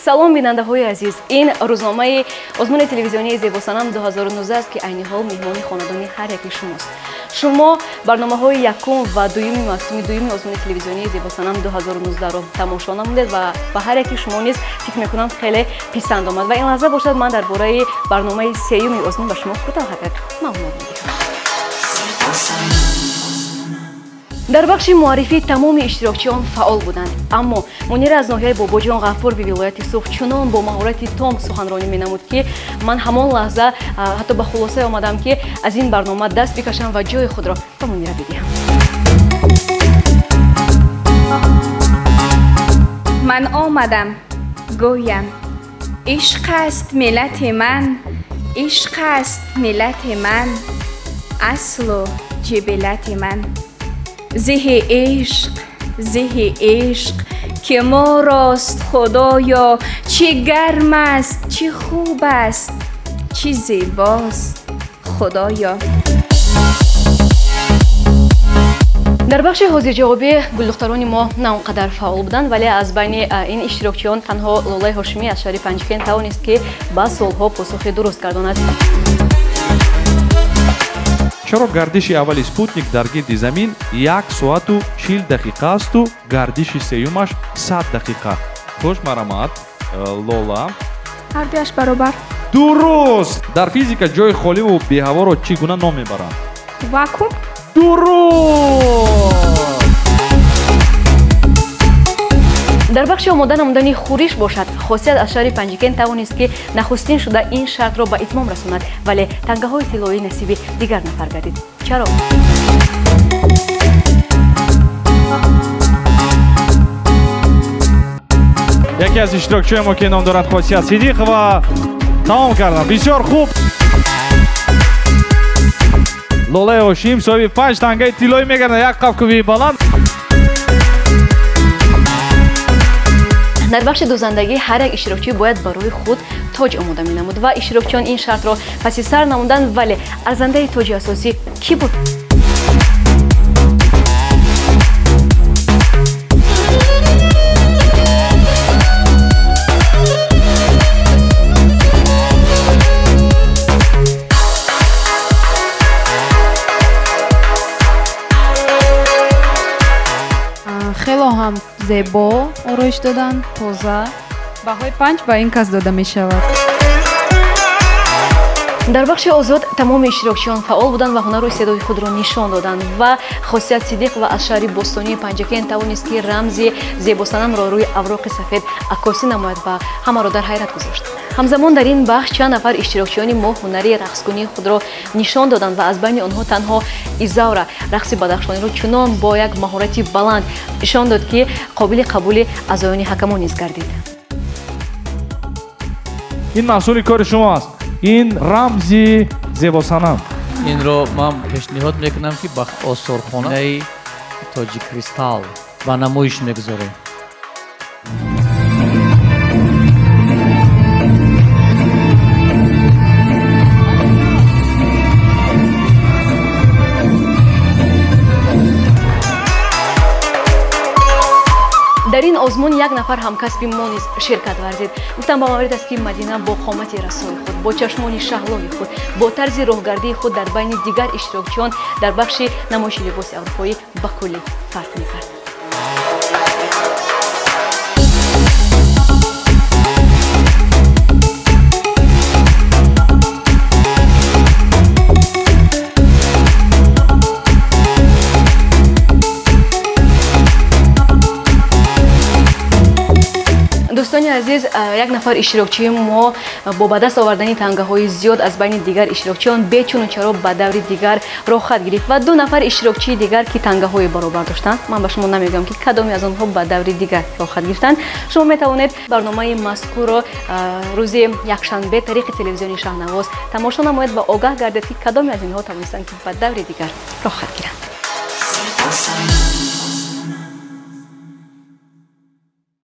Салом бинандаҳои азиз, ин рӯзномаи озмуни телевизионии Зебосанам 2019 аст, ки айни ҳол меҳмони хонадони ҳар яки шумост. Шумо барномаҳои якум ва дуюми мавсими дуюми озмуни телевизионии Зебосанам 2019-ро тамошо намудед ва ба ҳар яки шумо низ фикр мекунам хеле писанд омад. Ва ин лаҳза бошад, ман дар бораи барномаи сеюми озмун ба шумо кӯтоҳакак маълумот медиҳам. Дар бахши муаррифӣ тамоми иштирокчиён фаъол буданд, аммо Мунира аз ноҳияи Бобоҷон Ғафурови вилояти Суғд чунон бо маҳорати том суханронӣ менамуд, ки ман ҳамон лаҳза ҳатто ба хулосае омадам, ки аз ин барнома даст бикашам ва ҷои худро ба Мунира бидиҳам. Ман омадам, гӯям ишқ аст миллати ман, ишқ аст миллати ман, аслу ҷибиллати ман. Зиҳи ишқ, зиҳи ишқ, ки морост худоё, чӣ гарм аст, чӣ хуб аст, чӣ зебост худоё. Дар бахши ҳозирҷавобӣ гулдухтарони мо на он қадар фаъол буданд, вале аз байни ин иштирокчиён танҳо Лолаи Ҳошимӣ аз шаҳри Панҷакент тавонист, ки ба суолҳо посухи дуруст гардонад. Чаро гардиши аввали спутник дар гирди замин 1 соату 40 дақиқа асту гардиши сеюмаш 100 дақиқа? Хуш марамат, Лола. Ҳардуяш баробар. Дуруст! Дар физика ҷои холиву беҳаворо чӣ гуна ном мебаранд? Вакуум. Дуруст! Дар бахши омода намудани хӯриш бошад, Хосият аз шаҳри Панҷакент тавонист, ки нахустин шуда ин шартро ба итмом расонад, вале тангаҳои тиллоӣ насиби дигар нафар гардид. Чаро? Яке аз иштирокчиёни мо, ки ном дорад Хосият Сидиқова, тамом карданд. Бисёр хуб. Лолаи Ҳошим соҳиби 5 тангаи тиллоӣ мегардад. Як қафкӯбии баланд. Дар бахши дӯзандагӣ ҳар як иштирокчӣ бояд барои худ тоҷ омода менамуд ва иштирокчиён ин шартро паси сар намуданд, вале арзандаи тоҷи асосӣ кӣ буд? Хело ҳам зебо ороиш доданд, тоза. Баҳои 5 ба ин кас дода мешавад. Дар бахши озод тамоми иштирокчиён фаъол буданд ва ҳунару истеъдоди худро нишон доданд ва Хосият Сидиқ ва аз шаҳри бостонии Панҷакент тавонист, ки рамзи Зебосанамро рӯи авроқи сафед аккосӣ намояд ва ҳамаро дар ҳайрат гузошт. Ҳамзамон дар ин бахш чанд нафар иштирокчиёни мо ҳунари рақскунии худро нишон доданд ва аз байни онҳо танҳо Изавра рақси бадахшониро чунон бо як маҳорати баланд нишон дод, ки қобили қабули аъзоёни ҳакамон низ гардид. Ин маҳсули кори шумо аст. Ин рамзи Зебосанам. Инро ман пешниҳод мекунам, ки ба осорхонаи Тоҷиккристал ба намоиш мегузорем. Дар ин озмун як нафар ҳамкасби мо низ ширкат варзид. Гуфтам ба маврид аст, ки Мадина бо қомати расои худ, бо чашмони шаҳлои худ, бо тарзи роҳгардии худ дар байни дигар иштирокчиён дар бахши намоиши либоси аврупоӣ ба куллӣ фарқ мекард. Дӯстони азиз, як нафар иштирокчии мо бо ба даст овардани тангаҳои зиёд аз байни дигар иштирокчиён бечуну чаро ба даври дигар роҳхат гирифт ва ду нафар иштирокчии дигар, ки тангаҳои баробар доштанд, ман ба шумо намегӯям, ки кадоме аз онҳо ба даври дигар роҳхат гирифтанд. Шумо метавонед барномаи мазкурро рӯзи якшанбе тариқи телевизиони Шаҳнавоз тамошо намоед ва огаҳ гардед, ки кадоме аз инҳо тавонистанд, ки ба даври дигар роҳхат гиранд.